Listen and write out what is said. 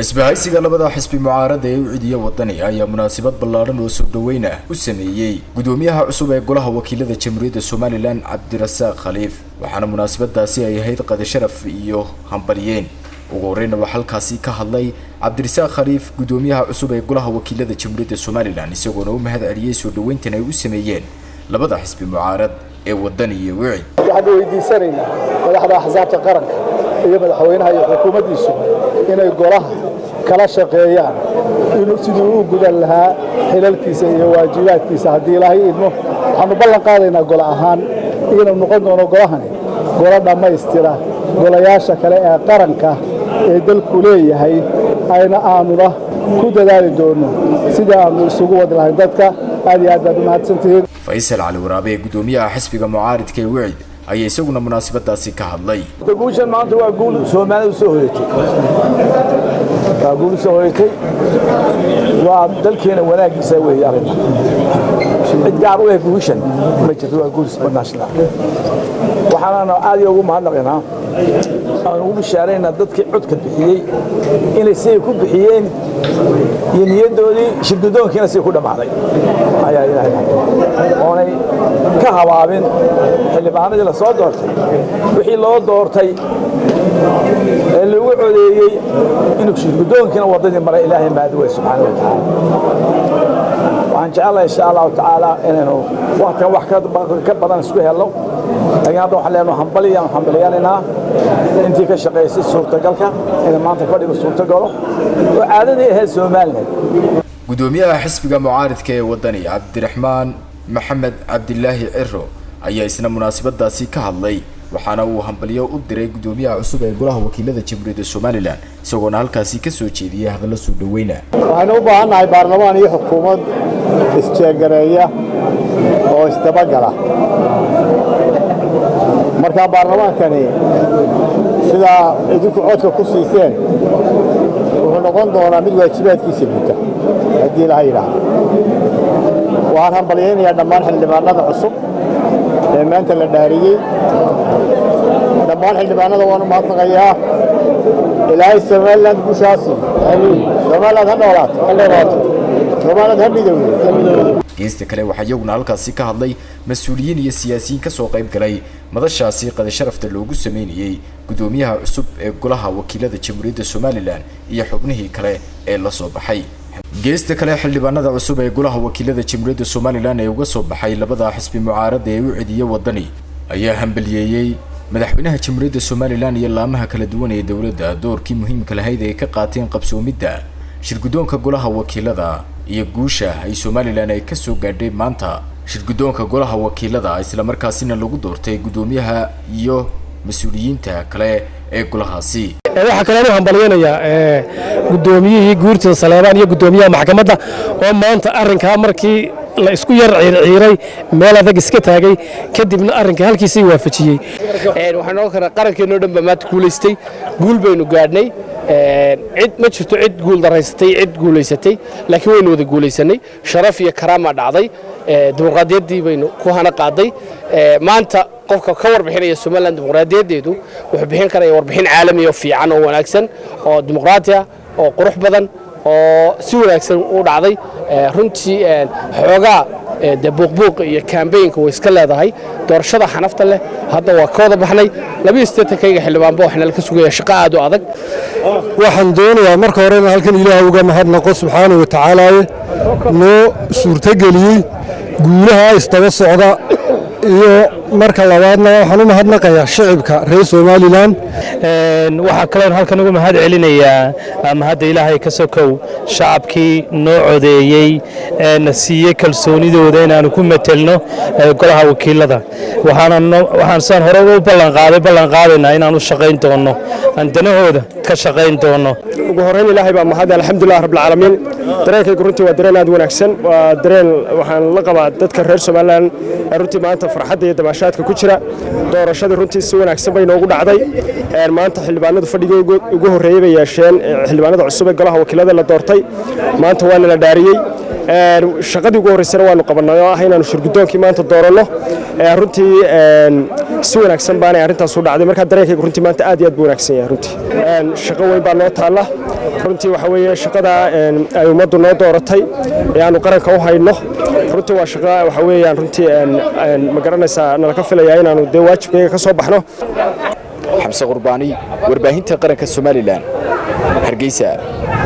Isbahaysiga labada xisbi mucaarada ee UCID iyo Wadani ayaa munaasabad ballaadhan oo soo dhaweyn ah u sameeyey gudoomiyaha cusub ee Golaha Wakiilada Jamhuuriyadda Somaliland, Cabdirasaaq Khaliif, waxaana munaasabadaasi ay ahayd qadi sharaf iyo hambalyeen. Ugu horreyna waxaa halkaasi ka hadlay Cabdirasaaq Khaliif, gudoomiyaha cusub ee Golaha Wakiilada Jamhuuriyadda Somaliland, isagoona u mahad celiyey soo dhaweyntan ay u sameeyeen labada xisbi mucaarad ee Wadani iyo UCID. Waxaanu weydiisanaynaa madaxda axsaabta qaranka iyo madaxweynaha iyo xukuumaddiisu inay golaha kala shaqeeyaan inuu siduu u gudan lahaa xilalkiisa iyo waajibaadkiisa. Haddii Ilaahay idmo, waxaanu ballan qaadaynaa gole ahaan inuu noqon doono golahani golo dhammaystira golayaasha kale ee qaranka ee dalku leeyahay, ayna aanuna ku dadaali doono sidii aanu isugu wadi lahayn dadka. Aad iyo aad baad u mahadsantihiin. Faysal Cali Waraabe, gudoomiyaha xisbiga mucaaridka ee UCID, ayaa isaguna munaasabadaasi ka hadlay. Guushan maanta waa guul Soomaalida soo hoyatay, waa guul soo hoyatay, waa dalkeena wanaagiisa weeye. Arrinta cid gaar u eh guushan ma jirto, waa guul national. Waxaanana aad iyo ugu mahadnaqaynaa, aan ugu bishaaraynaa dadkii codka bixiyey inay siday ku bixiyeen iyo niyaddoodii shirgudoonkiina siday ku dhammaaday ayaa Ilaahay oonay ka habaabin. Xildhibaanadii la soo doortay, wixii loo doortay ee lagu codeeyey inuu shirgudoonkiina waddadii maray, Ilaahay mahad wey, subxaana wa tacaala. Waxaan jecelahay, insha Allahu tacaala, inaynu waktigan wax ka badan isku helno, laakiin hadda waxaan leenahay hambaliyaan hambaliyanaynaa intii ka shaqaysay suurtagalka inay maanta fadhigu suurtagalo oo caadadii ahayd Somaliland. Gudoomiyaha xisbiga mucaaridka ee Wadani, Cabdiraxmaan Maxamed Cabdilaahi Ciro, ayaa isna munaasabadaasi ka hadlay, waxaana uu hambalyo u diray gudoomiyaha cusub ee Golaha Wakiilada Jamhuuriyadda Somaliland, isagoona halkaasi ka soo jeediyey hadallo soo dhaweyna. Waxaynu u baahan nahay baarlamaan iyo xukuumad isjeegareeya oo isdabagala. Markaa baarlamaankani, sidaa idinku codka ku siiseen, wuxuu noqon doonaa mid waajibaadkiisa guta, haddii Ilaha yidhaahdo. Waxaan hambalyaynayaa dhammaan xildhibaanada cusub ee maanta la dhaariyey. Dhammaan xildhibaanada waan u mahadnaqayaa. Ilaahay Somaliland guushaasi, Somaliland ha noolaato, Somaliland ha midowdo. Geesta kale, waxaa iyaguna halkaasi ka hadlay mas-uuliyiin iyo siyaasiyiin kasoo qayb galay madashaasi qada sharafta loogu sameynayey gudoomiyaha cusub ee Golaha Wakiilada Jamhuuriyadda Somaliland iyo xubnihii kale ee la soo baxay. Geesta kale, xildhibaanada cusub ee Golaha Wakiilada Jamhuuriyadda Somaliland ee uga soo baxay labada xisbi mucaarada ee UCID iyo Wadani ayaa hambaliyeeyey madaxweynaha Jamhuuriyadda Somaliland iyo laamaha kala duwan ee dowladda doorkii muhiimka lahayd ay ka qaateen qabsoomidda shirguddoonka Golaha Wakiilada iyo guusha ay Somaliland ay kasoo gaadhay maanta shirguddoonka Golaha Wakiilada, islamarkaasina lagu doortay guddoomiyaha iyo mas-uuliyiinta kale ee golahaasi. Waxaa kalean u hambalyaynayaa guddoomiyihii guurtida Saleebaan iyo guddoomiyaha maxkamadda oo maanta arrinkaa markii la isku yar ciirciiray meel adag iska taagay, kadibna arrinka halkiisii waafajiyey. Waxaan ogan karnaa qarankeenno dhan baa maanta guulaystay, guul baynu gaadhnay. Cid ma jirto, cid guul daraysatay, cid guulaysatay, laakiin waynu wada guulaysanay. Sharaf iyo karaamaa dhacday, dimuqraadiyaddii baynu ku hana qaaday. Maanta qofka ka warbixinaya Somaliland dimuqraadiyaddeedu wuxuu bixin karaya warbixin caalami oo fiican oo wanaagsan oo dimuqraati ah oo qurux badan oo si wanaagsan u dhacday. Runtii xoogaa dee buuqbuuq iyo campaignka way iska leedahay doorashada xanafta leh. Hadda waa ka wada baxnay 82-kayga xildhibaanba, waxaana la ka sugaya shaqo aad u adag. Waxaan doonayaa marka hore in halkan Ilaah uga mahadnaqo, subxaana wa tacaalaaye, noo suurtogeliyey guulaha isdaba socda, iyo marka labaadna waxaan u mahadnaqayaa shicibka reer Somaliland. Waxaa kaloon halkan uga mahad celinayaa, ama hadda Ilaahay ka sokow, shacabkii noo codeeyey ee na siiyey kalsoonidooda inaanu ku metelno Golaha Wakiilada. Waxaan saan hore u ballanqaaday ballan qaadaynaa inaan u shaqayn doonno, aan danahooda ka shaqayn doonno. Ugu horreyn, Ilaahay baa mahad, alxamdulilah rabbilcaalamiin. Dareenkaygu runtii waa dareen aad wanaagsan, waa dareen waxaan la qabaa dadka reer Somaliland ee runtii maanta farxadda iyo damaashaadka ku jira. Doorashadii runtii si wanaagsan bay noogu dhacday. Maanta xildhibaanadu fadhigii ugu horreeyey bay yeesheen, xildhibaanada cusub ee Golaha Wakiilada la doortay. Maanta waana la dhaariyey, shaqadii ugu horreysana waanu qabannay oo ah inaanu shirguddoonkii maanta dooranno. Runtii Si wanaagsan baanay arrintaas u dhacday. Markaa dareenkaygu runtii maanta aad iyo aad buu wanaagsan yahay. Runtii shaqo weyn baa noo taalla. Runtii waxa weeye shaqada ay ummaddu noo dooratay ee aanu qaranka u hayno, runtii waa shaqo waxa weeyaan runtii ma garanaysaa nala ka filayaa inaanu dee waajibkayga ka soo baxno. Xamse Qurbaani, warbaahinta qaranka Somalilan, Hargeysa.